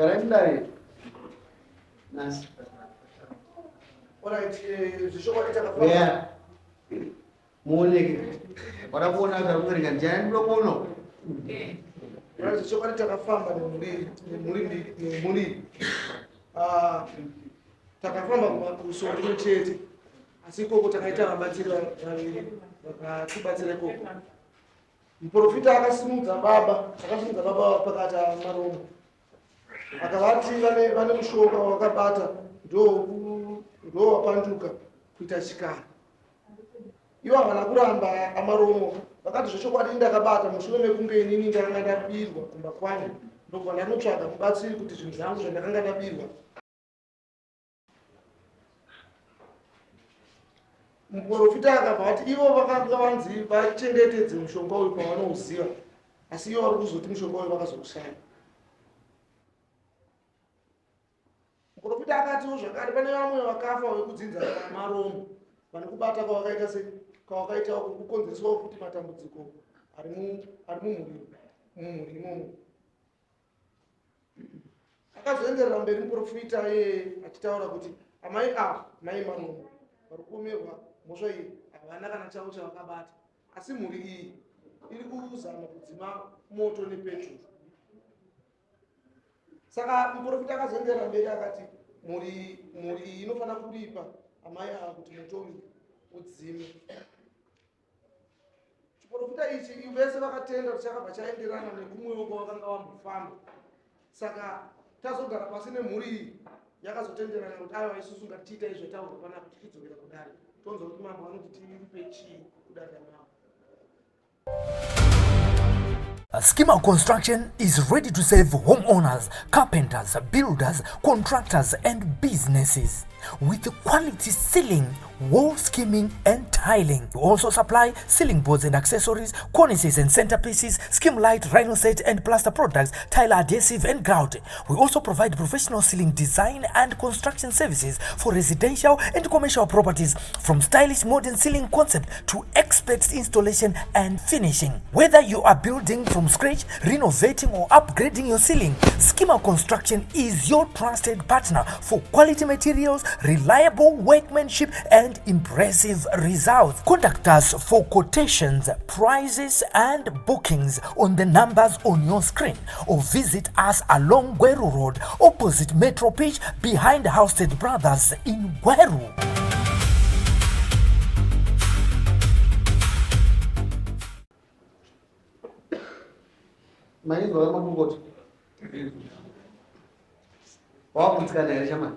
Garai mudare nhasi. Alright, zvechokwadi takafamba. Uya muoneke. Wada kuona kuti ari kuverenga ndiani mudomo uno? Alright, zvechokwadi takafamba nemhuri nemhuri nemhuri. Ah, takafamba kusuwo rimwe chete. Asi ikoko takaita vabatsiri vaviri vakatibatsira ikoko. Muprofita akasimudza baba, akasimudza baba pakati maromo. Akavati vane vane mushonga wakabata ndo ndo wapanduka kuita chikara. Ivo havana kuramba amaromo vakati zvechokwadi ndakabata mushure mekunge inini ndakanga ndabirwa kumba kwangu ndobva ndanotsvaga mubatsiri kuti zvinhu zvangu zvandakanga ndabirwa Muprofita akabva ati ivo vakanga vanzi vachengetedze mushonga uyu pavanouziva, asi ivo vari kuzoti mushonga uyu vakazoushaya. Muprofita akatiwo zvakare pane vamwe vakafa vekudzinza maromo vane kubata kwavakaita se kwavakaita kukonzereswawo futi matambudziko ari mumhuri mumhuri imomo. Akazoenderera mberi muprofita iyeye achitaura kuti amai ava, mai Maromo, vari kuomerwa mhosva iyi havana kana chavo chavakabata asi mhuri iyi iri kuzama kudzima moto nepeturu. Saka muprofita akazoenderera mberi akati mhuri mhuri iyi inofanira kuripa amai ava kuti moto uyu udzime. Chiporofita ichi vese vakatenda kuti chakabva chaenderana nekumwewo kwavakanga vambofamba. Saka tazogara pasi nemhuri iyi yakazotenderana kuti aiwa isusu ngatichiita izvo taurwa panapa tichidzokera kudare tonzwa kuti mambo vanoti tiripe chii kudare ramambo. Schema Construction is ready to serve homeowners, carpenters, builders, contractors, and businesses with quality ceiling, wall skimming, and tiling. We also supply ceiling boards and accessories, cornices and centerpieces, skim light, rhino set and plaster products, tile adhesive and grout. We also provide professional ceiling design and construction services for residential and commercial properties, from stylish modern ceiling concept to expert installation and finishing. Whether you are building from scratch, renovating or upgrading your ceiling, Schema Construction is your trusted partner for quality materials, reliable workmanship and impressive results. Contact us for quotations, prices and bookings on the numbers on your screen or visit us along Gweru Road opposite Metro Pitch behind Housted Brothers in Gweru. Mainzwa vamakurukota wakugutsikana here shamani?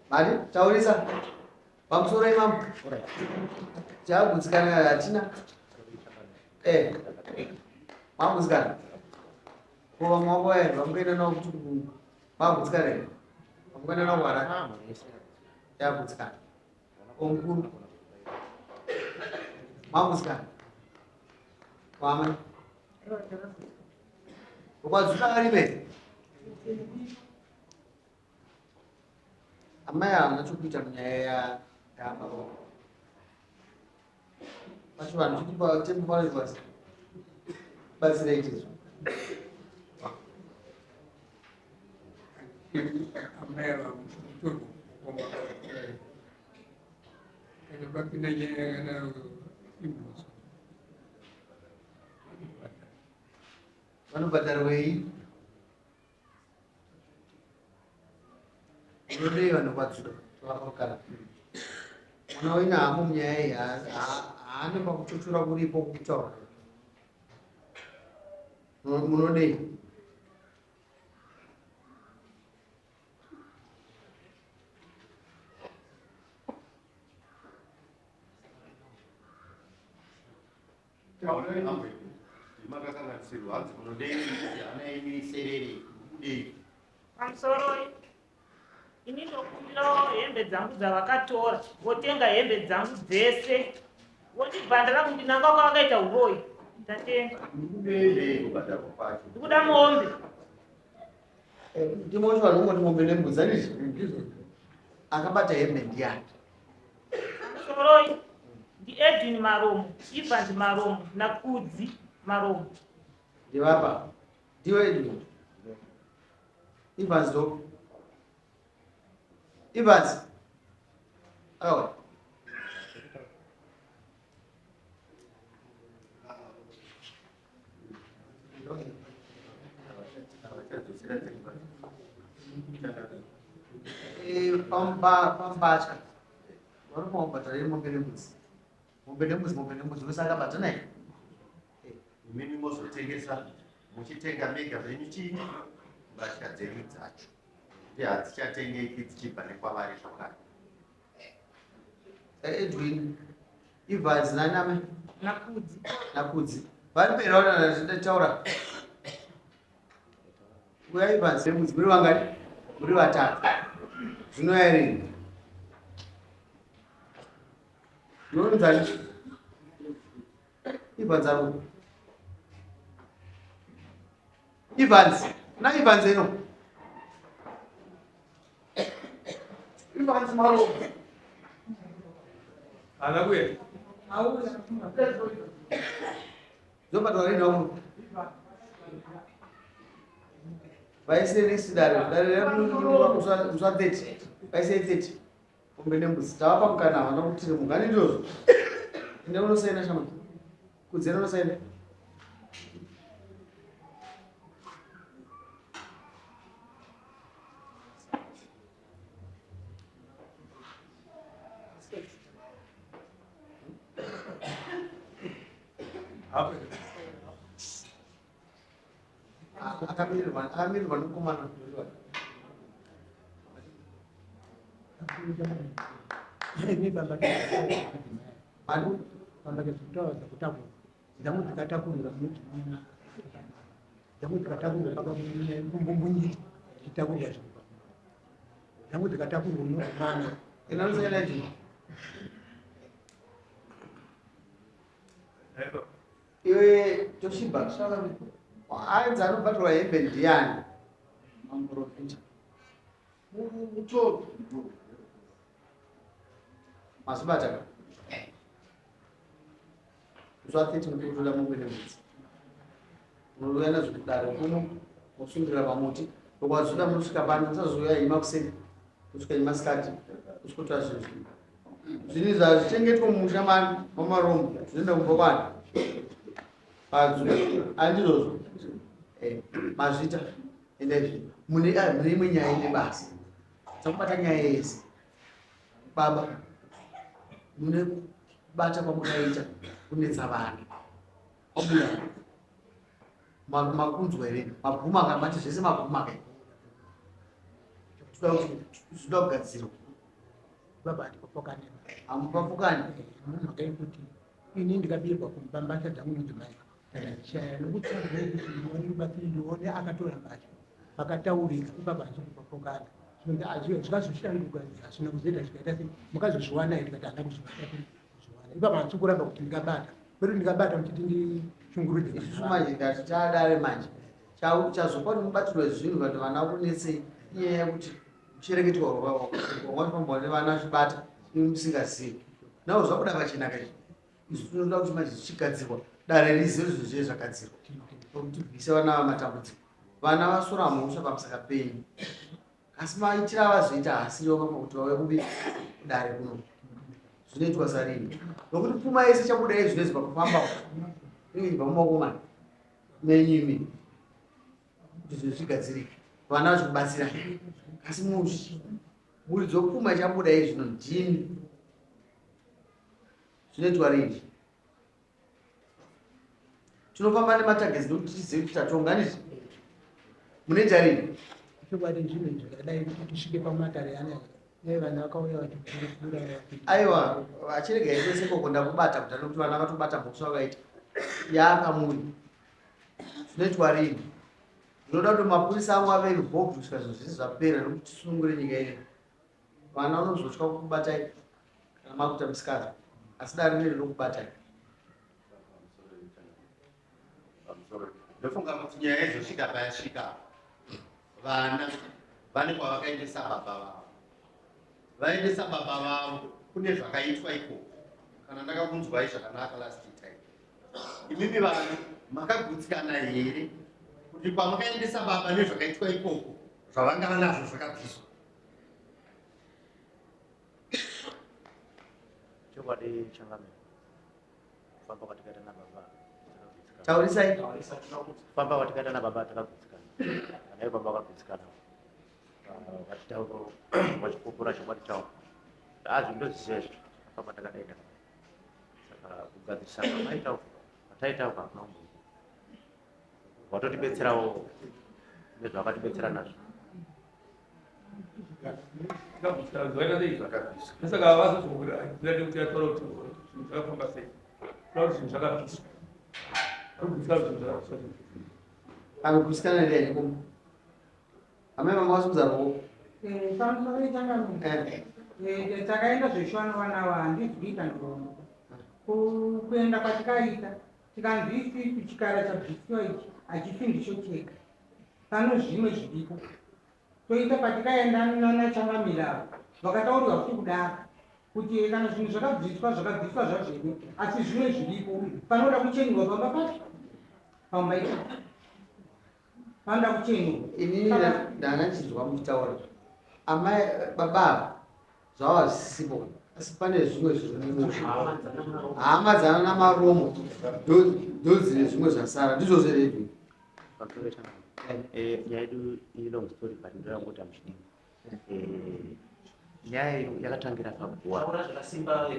Mari taurisa pamusoro imambo chagutsikana hatina eh magutsikana ko vamwe wako vaya vamukuenda navo kuti magutsikana here vamukuenda navo kuharare chagutsikana omukuru magutsikana wamai ukwadzuka varipe Amai havana chokuita munyaya yababa. Pachivanhu chiti patembo panoitwa sei? Batsirai chizvo. Amai ava mutorwa kukoma. Kana vapinda nyaya yakadaro imhosva. Vanobhadharwei? Unodei vanhu kwadzuka vakakana mwana wenyu haamo munyaya iyi haane pakuchochora kuripo kutaura munodei Makakanganisirwa hanzi munodei hana yenyu iserere mudei. Pamusoroi ini ndokumbirawo hembe dzangu dzavakatora votenga hembe dzangu dzese vondibhandara kundinanga kwavakaita uroyi ndatenga Mudei kubhadharwa kwacho. ndikuda mombe Ndimo vanhu ungoti mombe nembudzi handiti? Akabata hembe ndiyani? Pamusoroi ndiEdwin Maromo, Evans Maromo naKudzi Maromo. Ndivapa. Ndiwe Edwin. Evans do. Evans. Awa. Pambatya vari kumabhadhara mombe nembudzi mombe nembudzi mombe nembudzi vese akabatana here Imimi mozotengesa muchitenga mega zvenyu chii mbatya dzenyu dzacho kuti hadzichatengeki dzichibva nekwavari zvakare. Edwin Evans nani amai Nakudzi. Nakudzi vari mberi vaona ndataura uya Evans nembudzi muri vangani muri vatatu zvinouya rini ndinonzani Evans ari Evans na Evans eno Evans maro Haana kuenda. Zobata rini wako vaise next dare dare remusa 30 vaise 30 mombe nembudzi tavapa mukana havana kutiri mukani ndizvozvo ende unosaina shama kudzena unosaina Akamirirwa akamirirwa nemukomana. Manu Dzangu dzikatakurwa dzangu dzikatakurwa pakabumbunyi dzitakurwa zvikupa dzangu dzikatakurwa unodzimana. Ena unosaina chii? Iwe Toshiba, ainzi anobhatirwa hembe ndiani? Mamuprofita. Mutopi. Mazibata ka? Zuva 30 mukutoda mombe nembudzi. Munouya nazvo kudare kuno, mosungirira pamuti. Ukwazoda munosvika pano, musazouya ima kuseni, kusvika ima sikati, kusvikotora zvinhu. Zvinhu izvi hazvichengetwe mumusha mani mamarombo, zvinoenda kumba kwani. Padzo, handizvozvo. Eh, mazvita, endai zvinhu. Mune ah, mune imwe nyaya ine basa. Takubata nyaya yese. Baba, mune kubata kwamukaita kunetsa vanhu. Kwabuda. Makunzwa here? Mabvuma kana mati zvese mabvuma kai. Toda kuti zvoda kugadzirwa. Baba handipopokani. Hamupapokani? Nemhaka yekuti ini ndikabirwa kumba mbatya dzangu nodzimai ndakadzishaya nokuti kuti ndione rubatsiro ndione akatora mbatya pakataurika ipapa handisi kupopokana. Zvikazoshanduka hazvina kuzoita zvikaita sei makazozviwana here ndikati handina kuzviwana ipapa handisi kuramba kuti ndikabata kwete ndikabata muchiti ndishungurudze. Isusu manje ndati taadare manje chazopa kuti mubatirwe zvinhu vanhu vana kunetsei inyaya yekuti Kushereketwa kwakafambwa nevana vachibata imi musingazivi. Nawo zvabuda pachena kai. Isu tinoda kuti manje zvichigadzirwa dare rizive zvinhu zviye zvagadzirwa. Kuti tibvise vana vamatambudziko. Vana vasora mhosva pamusaka penyu. Asi maitiro avazoita haasiriwo pakuti vauye kubi kudare kuno. Zvinoitwa sarini. Nokuti pfuma yese ichabuda yezvinezvi pakufamba inenge ichibva mumaoko mani menyu imi. Kuti zvinhu zvigadzirike vana vachikubatsirai asi muridzi wepfuma ichabuda iyi zvino ndimi zvinoitwa rini tinofamba nematagezi nokuti tizive kuti tatonga nizvi munoita rini. Chokwadi zvinhu zvakadai kuti tisvike pamatare anaya dai vanhu vakauya vachikurukura. Aiwa vachirega itose ikoko ndakubata kuti anokuti vana vatobata mhosva vakaita yaakamuri Zvinoitwa rini? Ndinoda kuti mapurisa angu ave involved kusvika zvinhu zvese zvapera nokuti tisunungure nyika ino. Vana vanozotya kukubatai kana makuita musikazwa, asi dare rino rinokubatai. Ndofunga kuti nyaya izosvika payasvika vana vane kwavakaendesa baba vavo vaendesa baba vavo kune zvakaitwa ikoko kana ndakakunzwai zvakanaka last time imimi vana. Makagutsikana here kuti kwamakaendesa baba nezvakaitwa ikoko zvavangava nazvo zvakabviswa? Chokwadi changamire, kufamba kwatikaita nababa takagutsikana. Taurisai. Kufamba kwatikaita nababa takagutsikana. Kana ivo baba vakagutsikana. Vachitaura vachipupura chokwadi chavo. Ah, zvinhu ndozviziva izvi. Kufamba takadai takadai. Saka kugadzirisa kwamaita uku, kwataita uku hakuna kumboita. Watotibetserawo nezvawakatibetsera nazvo. Saka vazozoura kuti ataura kuti zvinhu zvakafamba sei, kuda kuti zvinhu zvakabviswa, arikubviswa zvinhu zvakabviswa. Anokusikana here kum amai vanga vasimudza ruoko. Pamusoro ichangamire, takaenda zveshuwa nevana ava, handizi kuita nhoroondo. Kuenda kwatikaita tikanzi isisu chikara chabvisiwa ichi hachisi ndicho chega, pano zvimwe zviripo. Toita patikaenda nana changamire ava vakataurirwa futi kudaro kuti kana zvinhu zvakabviswa zvakabviswa zvazvene, asi zvimwe zviripo panoda kuchenurwa pamba pacho, pamba ipapo panoda kuchenurwa. Inini ndanga ndichinzwa muchitaura amai baba ava zvava zvisisipo, asi pane zvimwe zviri mumusha, hama dzana namaromo ndodzine zvimwe zvasara, ndizvo zveredu. Pamusoro changamire, nyaya yedu ilong story, but ndoda kungoti hamuchidini. Nyaya ino yakatangira paguva. Taura zvakasimba.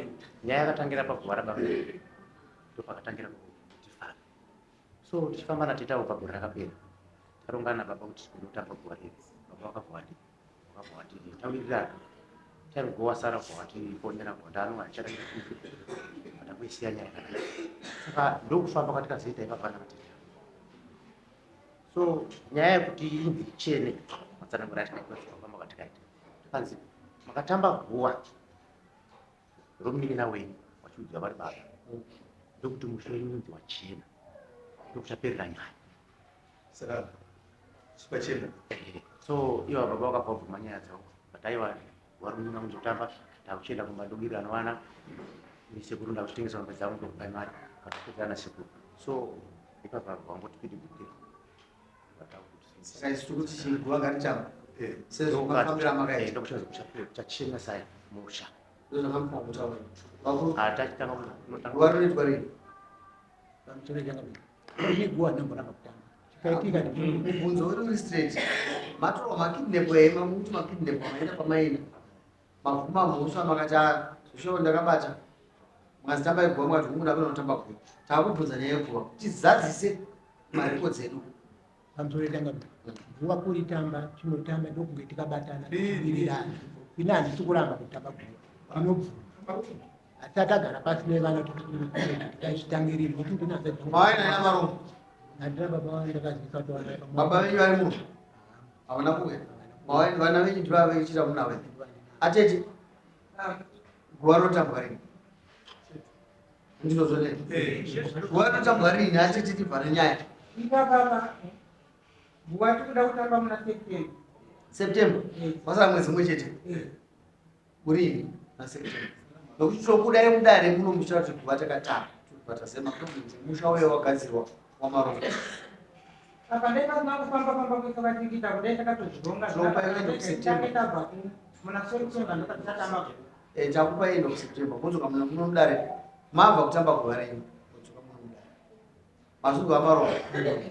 Nyaya yakatangira paguva rababa, ndopakatangira kuti tifambe. So tichifamba natetawo pagore rakapera, tarongana nababa kuti tinotamba guva riri. Baba vakabva vati vakabva vati tawirirana, time go wasara kubva vatifonera kubva ndano handichada ndakuisiya nyaya yakadai. Saka ndokufamba kwatikazoita ipapa navateta. So nyaya yekuti inzi ichene, matsanangura atikaita, kufamba kwatikaita, tikanzi makatamba guva romunin'ina wenyu wachiudzwa vari baba, ndokuti musha wenyu unzi wachena, ndokuchaperera nyaya. Saka pachena. So iva baba vakabva vabvuma nyaya dzavo, but aiwa varunyina kundotamba, takuchienda kumba, ndobirirana vana sekuru, ndakuchitengesa mombe dzangu, ndokupai mari kana na sekuru. So ipapa wangoti pidigukira. Saka isu tikuti chiguva ngaritamba sezvo mafambiro amakaita. Ndokuchaza kuchachena sai musha. Ndozvakamupa kutaura vakuru. Hatachitanga. Guva rinoitwa rini? Pamusoro changamire, ini guva ndamboramba kutamba, chikaitika. Mubvunzo uri uri straight. Matorwa makidnap ema mukuti makidnap, maenda pamaina mabvuma mhosva, makati a zvishovo ndakabata, mukazi tambai guva, mukati hungu ndapena kutamba guva. Taakubvunza nyaya yeguva tizadzise marekodzi edu. Pamusoro changamire, guva kuritamba tinotamba ndokunge tikabatana, tichiwirirana. Ini handisi kuramba kutamba guva, ndinobvuma, asi takagara pasi nevana tikaizvitangiriri nokuti ndinasa. Mawaina namaromo? Handina baba vangu, ndakazivisa kuti vana. Baba venyu vari muno, havana kuuya. Vana venyu ndivava veichita munavo. Atete, guva rinotambwa rini? Ndinozvonei, guva rinotambwa rini atete? Tibva nenyaya. Ipapapa guva tikuda kutamba muna September. September, wasara mwedzi mumwe chete. Urini naSeptember? Nokuti tokudai mudare muno muchitaura kuti guva takatamba, tobva taziva maproblems emusha uye wagadzirwa wamarongo. Apa dai pasina kufamba famba kuisa kwatiriita kudai, takatozvironga. Tinopa end of September. Tabva muna September ndokatitamba. Takupa end of September, modzoka muno muno mudare mabva kutamba guva renyu, modzoka muno mudare mazvigwa marongo.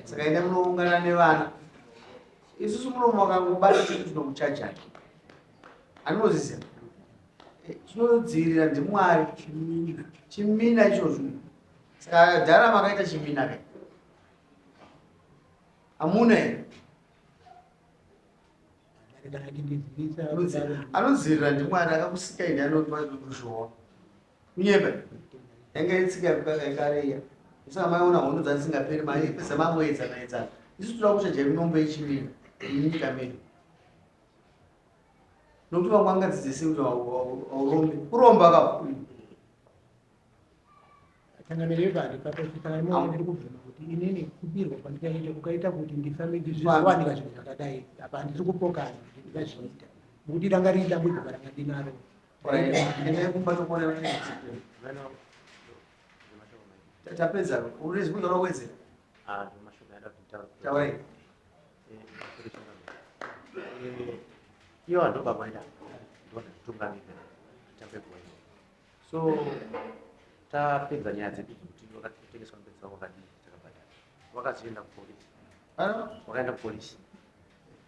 Saka enda munoungana nevana. Isusu muno makangobata chete tinokuchajai. Andinoziziva chinodzivirira ndiMwari, chimina ichozvo. Saka dhara makaita chimina kai, hamuna here? Kana kindizivisa. Anodzivirira ndiMwari akakusika ine anopa rushowa kunyepa yanga itsika yakareya. Saka maiona hondo dzasingaperi, maipedza mamboedzana edzana. Isu toda kuchaja minombo yechimina munyika medu, nokuti vamwe vangadzidzise kuti aurombe kuromba kapo. Changamire, ipari paposvikana imomo ndiri kubvuma kuti inini kubirwa kwandikaita kukaita kuti ndifambe zvizowanika zvinhu zvakadai. Apa handisi kupokana kuti ndingazviita, nokuti ranga riri dambudziko ranga ndinaro. Endai kumba, tokuona. Tapedza, une zvimwe zvauda kuwedzera? Ah, mashoko yada kuti nditaure. Taurai. Eh, iyo ndo baba ida ndo ndatungamirira tambe bhuwa iyo. So tapedza nyaya dzedu dzekuti wakatengeswa mombe dzako wakadii takabhadhara. Wakazoenda kupolisi. Wakaenda kupolisi.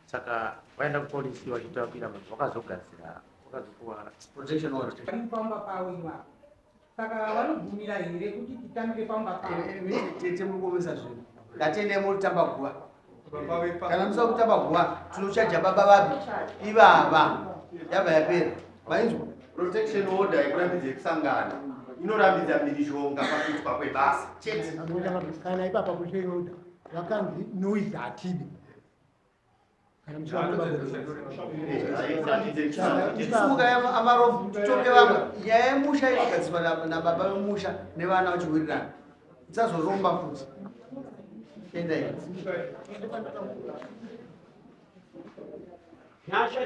Saka waenda kupolisi wachitambira munhu wakazogadzira wakazopuwa protection order. Vari pamba pavo ivavo saka vanobvumira here kuti titambire pamba pavo? Tete muri kuomesa zvinhu. Ngatiendei murikutamba guva. Kana musina kutamba guva tinochaja baba vapi ivava. Yabva yapera. Mainzwa? Protection order yekurambidza kusangana inorambidza mhirizhonga pakuitwa kwebasa chete. Kana ipapa protection order vakanzi noise hatidi. Simuka amarombo titonge vamwe. Nyaya yemusha inogadziswa nababa vemusha nevana vachiwirirana. Tisazoromba futi. Endai. Nyasha.